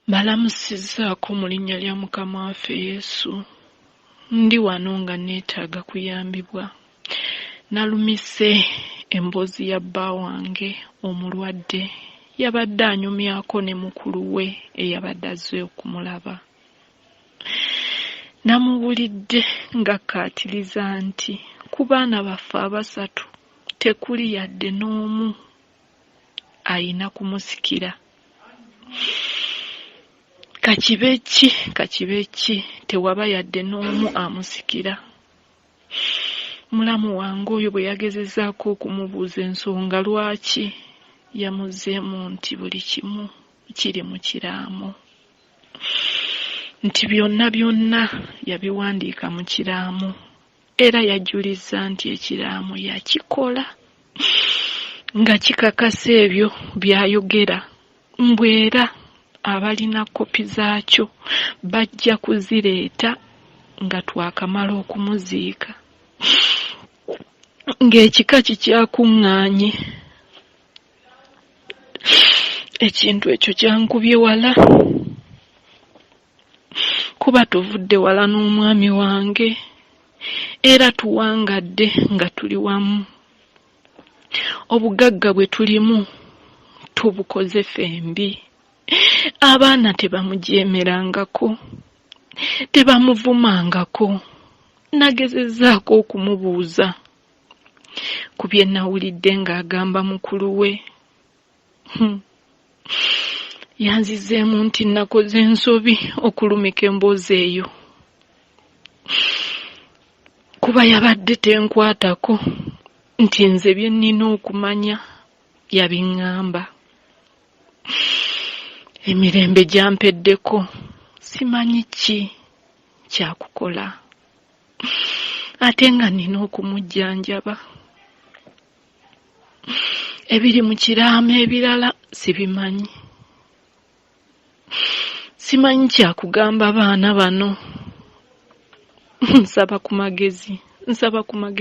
Mbalamusizzaako mu linnya lya Mukama waffe Yesu. Ndi wano nga neetaaga kuyambibwa. Nalumise emboozi ya bba wange omulwadde. Yabadde anyumyako ne mukulu we eyabadde azze okumulaba. Namuwulidde ng'akkaatiriza nti ku baana baffe abasatu tekuli yadde n'omu ayina kumusikira. Ka kibe ki, ka kibe ki, tewaba yadde n'omu amusikira. Mulamu wange oyo bwe yagezezzaako okumubuuza ensonga lwaki, yamuzzeemu nti buli kimu kiri mu kiraamo. Nti byonna byonna yabiwandiika mu kiraamo era yajulizza nti ekiraamo yakikola nga kikakasa ebyo by'ayogera mbu era abalina kkopi zaakyo bajja kuzireeta nga twakamala okumuziika ng'ekika kikyakuŋŋaanye. Ekintu ekyo kyankubye wala kuba tuvudde wala n'omwami wange era tuwangadde nga tuli wamu. Obugagga bwe tulimu tubukoze ffembi. Abaana tebamujeemerangako, tebamuvumangako. Nagezezzaako okumubuuza ku bye nawulidde ng'agamba mukulu we. Yanzizeemu nti nakoze ensobi okulumika emboozi eyo kuba yabadde tenkwatako nti nze bye nnina okumanya yabiŋŋamba. Emirembe gyampeddeko simanyi ki kyakukola ate nga nnina okumujjanjaba. Ebiri mu kiraamo ebirala sibimanyi. Simanyi kyakugamba baana bano. Nsaba ku magezi, nsaba ku magezi.